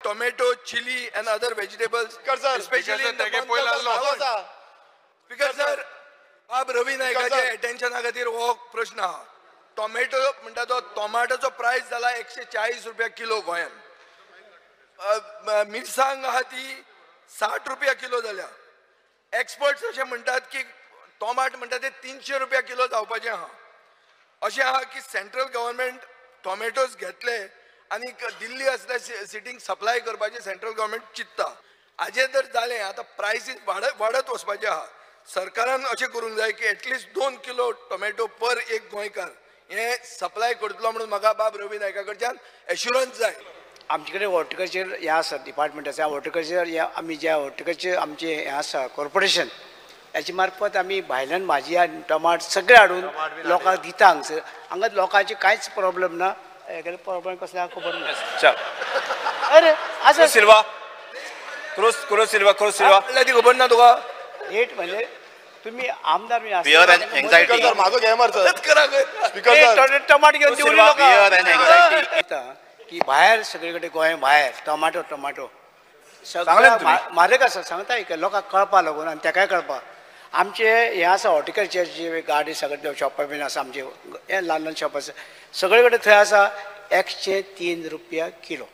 Tomato, chilli and other vegetables, especially in the Speaker sir, बाब रवी नायकाच्या एटेन्शना खातीर हो प्रश्न आहा. टोमॅटो म्हणटा तो टोमाटोचो प्रायस जाला 140 रुपया किलो गोंयान. मिरसांग आहा ती 60 रुपया किलो जाल्या. एक्सपर्ट्स अशें म्हणटात की टोमाट म्हणटा ते 300 रुपया किलो जावपाचें आहा. अशें आहा की सेंट्रल गव्हर्मेंट टोमॅटोज घेतले आनी दिल्ली असल्या सिटींक सप्लाय करपाचें सेंट्रल गव्हर्मेंट चिंत्ता. हाजें जर जालें आतां प्रायसीस वाडत वचपाचें आहा. सरकारान अशें करूंक जाय की एटलिस्ट 2 किलो टोमॅटो पर एक गोंयकार हें सप्लाय करतलो म्हणून म्हाका बाब रवी नायका कडच्यान एश्युरन्स जाय. आमचे कडेन हॉर्टिकल्चर हें आसा, डिपार्टमेंट आसा हॉर्टिकल्चर. हें आमी जे हॉर्टिकल्चर आमचें हें आसा कॉर्पोरेशन, हेचे मार्फत आमी भायल्यान भाजी आनी टमाट सगळें हाडून लोकांक दिता. हांगसर हांगा लोकांचे कांयच प्रॉब्लम ना. हेगेले प्रॉब्लम कसले आहा खबर ना. अरे आसा सिल्वा, क्रूज सिल्वा, क्रूज सिल्वा ती खबर ना तुका. रेट म्हणजे तुम्ही आमदार टमाट घेवन की भायर सगळे कडेन गोंय भायर टोमाटो टोमाटो सगळें म्हारग आसा. सांगता की लोकांक कळपा लागून आनी तेकाय कळपा. आमचे हें आसा हॉर्टिकल्चरची गाडी सगळे शॉपां बीन आसा आमचे, हें ल्हान ल्हान शॉप आसा सगळे कडेन. थंय आसा 103 रुपया किलो.